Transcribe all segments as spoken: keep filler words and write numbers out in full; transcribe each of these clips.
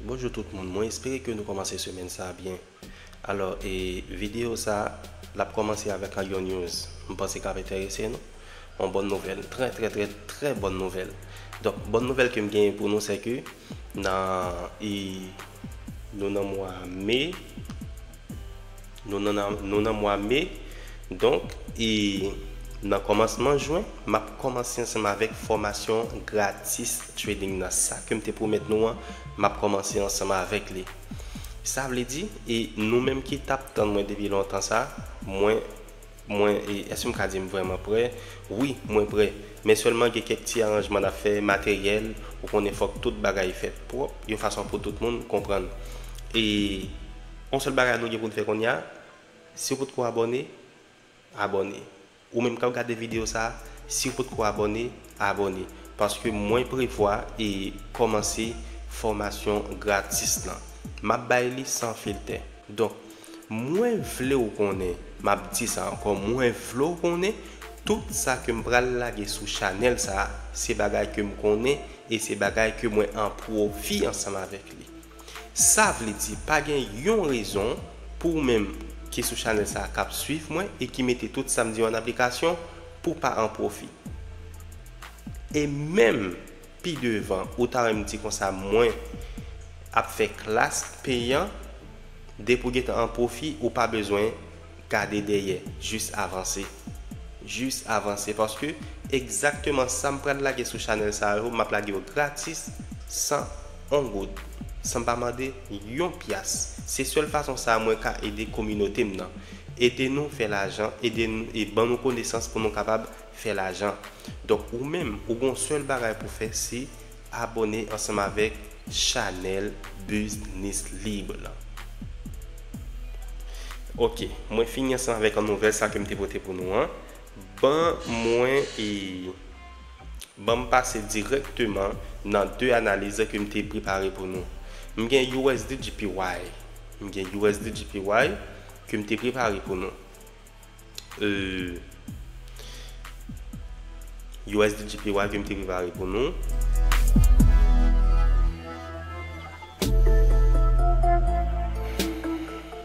Bonjou tout moun, mwen espere ke nou kòmanse semèn sa a byen. Alò, e videyo sa a, l ap kòmanse avèk yon news. M panse k ap enterese nou. Yon bòn nouvèl, trè, trè, trè, trè bòn nouvèl. Donk, bòn nouvèl ke m genyen pou nou, se ke nan, e, nou nan mwa me, Nou nan, nou nan mwa me, donk, e nan kòmansman jen, m ap kòmanse ansanm avèk fòmasyon gratis trading nan. Sa ke m te pwomèt nou an, m ap kòmanse ansanm avèk li. Sa vle di, e nou menm ki t ap tann mwen depi lontan sa, mwen, mwen, e èske m ka di m vrèman prè? Wi, mwen prè. Men sèlman gen kèk ti aranjman n ap fè, materyèl, ou konnen fòk tout bagay fèt pwòp, yon fason pou tout moun konprann. E yon sèl bagay nou gen pou n fè kounye a, si w potko abòne, abòne. Ou menm k ap gade videyo sa a, si w potko abòne, abòne. Paske mwen prevwa e kòmanse fòmasyon gratis lan. M ap bay li san filtè. Donk, mwen vle w konnen, m ap di sa ankò, mwen vle w konnen, tout sa ke m pral lage sou chanèl sa a, se bagay ke m konnen e se bagay ke mwen an pwofi ansanm avèk li. Sa vle di, pa gen yon rezon pou ou menm ki sou chanèl sa a k ap swiv mwen e ki mete tout sa m di yo an aplikasyon pou w pa an pwofi. E menm pi devan, ou ta wè m di konsa, mwen ap fè klas peyan, depi w gentan an pwofi, ou pa bezwen gade dèyè, jis avanse. Jis avanse, paske egzakteman sa m pral lage sou chanèl sa yo, m ap lage yo gratis, san on goud, san m pa mande yon pyas. Se sèl fason sa a mwen ka ede kominote m nan. Ede nou fè lajan, ede n-, e ban nou konesans pou nou kapab fè lajan. Donk, ou menm, ou gen yon sèl bagay pou fè, se abòne ansanm avèk chanèl Business Libre lan. Ok, mwen fini ansanm avèk an nouvèl sa ke m te pote pou nou an. Ban mwen, e, ban m pase dirèkteman nan de analiz ke m te prepare pou nou. M gen U S D J P Y. M gen U S D J P Y ke m te prepare pou nou. E, U S D J P Y ke m te prepare pou nou.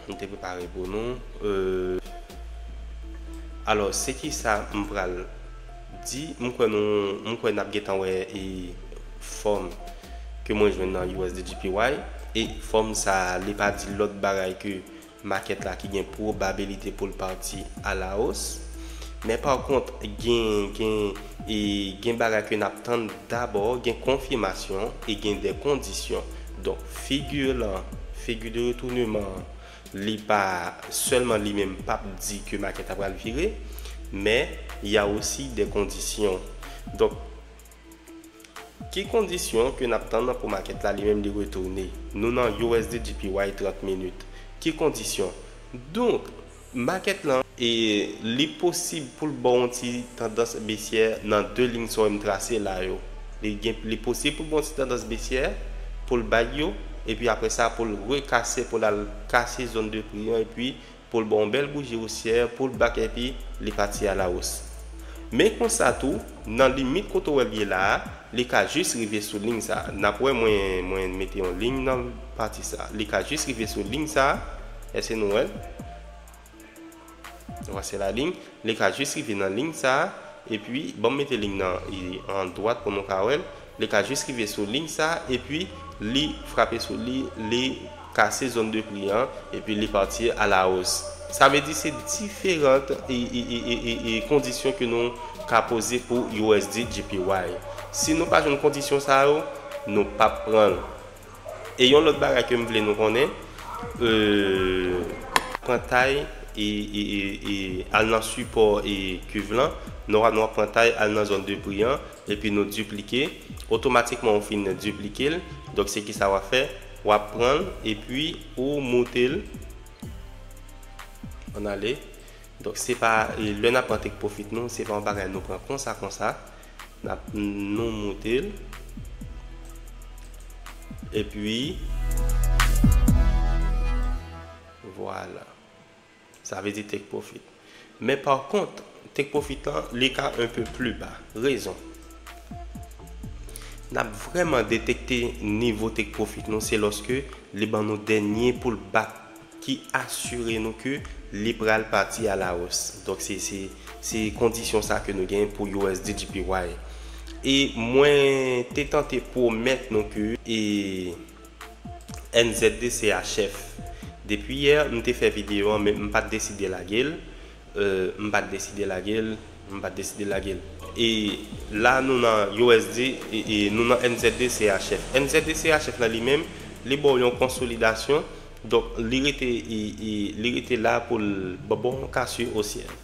M te prepare pou nou. E, alò, se ki sa m pral di? M kwè nou, m kwè n ap gentan wè e fòm ke mwen jwenn nan U S D J P Y. E fòm sa a, li pa di lòt bagay ke makèt la ki gen pwobabilite pou l pati a la os. Men pa kont, gen, gen, e gen bagay ke n ap tann dabò, gen konfimasyon e gen de kondisyon. Donk, figi lan, figi de retournement an, li pa sèlman li menm p ap di ke makèt la pral vire, men y a aussi des conditions. Donk, ki kondisyon ke n ap tann pou makèt la li menm li retounen? Nou nan U S D J P Y trant minit. Ki kondisyon? Donk, makèt lan, e, li posib pou l ba w yon ti tandans besyè nan de liy sa w m trase la yo. Li gen, li posib pou l ba w yon ti tandans besyè, pou l bay yo, epi apre sa pou l rekase, pou l al kase zòn de pri an, epi pou l ba w yon bèl bouji osyè, pou l back epi li pati a la os. Men konsa tou, nan limit kote w wè l ye la a, li ka jis rive sou liy sa a. N ap wè mwen, mwen mete yon liy nan pati sa a. Li ka jis rive sou liy sa a. Èske nou wè l? Voici la ligne. Li ka jis rive nan liy sa a, epi, ban m mete liy nan, e, an dwat pou nou ka wè l. Li ka jis rive sou liy sa a, epi li frape sou li, li kase zòn de pri an, epi li pati a la os. Sa vle di se diferan e, e, e, e, e, e kondisyon ke nou ka poze pou U S D J P Y. Si nou pa jwenn kondisyon sa yo, nou p ap pran l. E yon lòt bagay ke m vle nou konnen, e, pran tay e, e, e, e al nan sipò e kuiv lan, nou, nou ap pran tay al nan zòn de pri an, epi nou diplike, otomatikman ou fin diplike l, donk se ki sa w ap fè, w ap pran l, epi ou moute l, ann ale. Donk se pa, e, lè n ap pran take profit nou, se pa yon bagay nou pran konsa, konsa, n ap, nou moute l. Epi, vwala. Sa vle di take profit. Men pa kont, take profit lan, li ka un peu plus bas. Rezon. N ap vrèman detekte nivo take profit nou, se lòske li ban nou dènye pullback ki asire nou ke li pral pati a la hausse. Donk se, se, se kondisyon sa ke nou gen pou U S D J P Y. E mwen te tante pwomèt nou ke e N Z D C a chèf. Depi yè, m te fè videyo an, men m pa t deside lage l. Euh, m pa t deside lage l. M pa t deside lage l. E la, nou nan U S D, e, e nou nan N Z D C a chèf. N Z D C a chèf la li menm, li ba w yon konsolidasyon. Donk, li rete, e, e, li rete la pou l ba w yon cassure haussière.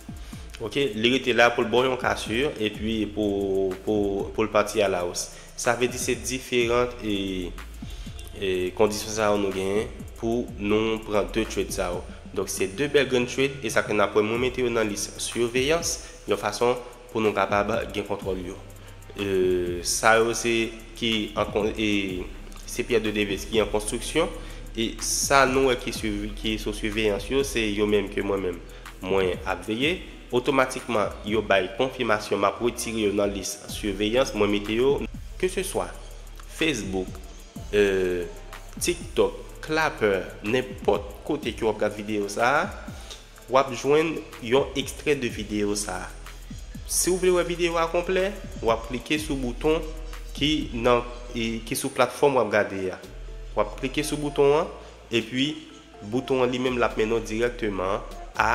Ok, li rete la pou l ba w yon cassure, epi pou, pou, pou l pati a la hausse. Sa vle di se diferan e, e kondisyon sa yo nou genyen pou nou pran de trade sa yo. Donk se de bèl grenn trade e sa ke n ap wè mwen mete yo nan lis siveyans yon fason pou nou kapab gen kontwòl yo. E, sa yo se ki an kon- e, se pyè de devis ki an konstriksyon e sa nou wè ki, ki sou siveyans yo se yo menm ke mwen menm mwen ap veye. Otomatikman yo bay konfimasyon m ap retire yo nan lis siveyans mwen mete yo, ke se swa Facebook, euh, TikTok, Clapper, nenpòt kote ke w ap gad videyo sa a, w ap jwenn yon ekstrè de videyo sa a. Si w vle wè videyo a konplè, w ap klike sou bouton ki nan, e, ki sou platfòm w ap gade a. W ap klike sou bouton an, epi bouton an li menm l ap mennen w dirèkteman a,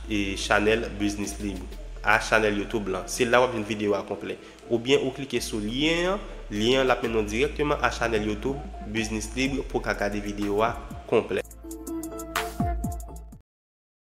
e, chanèl Business Libre, a chanèl YouTube lan. Se la w ap jwenn videyo a konplè. Oubyen ou klike sou lyen an, lyen an l ap mennen w dirèkteman a chanèl YouTube Business Libre pou w ka gade videyo a konplè.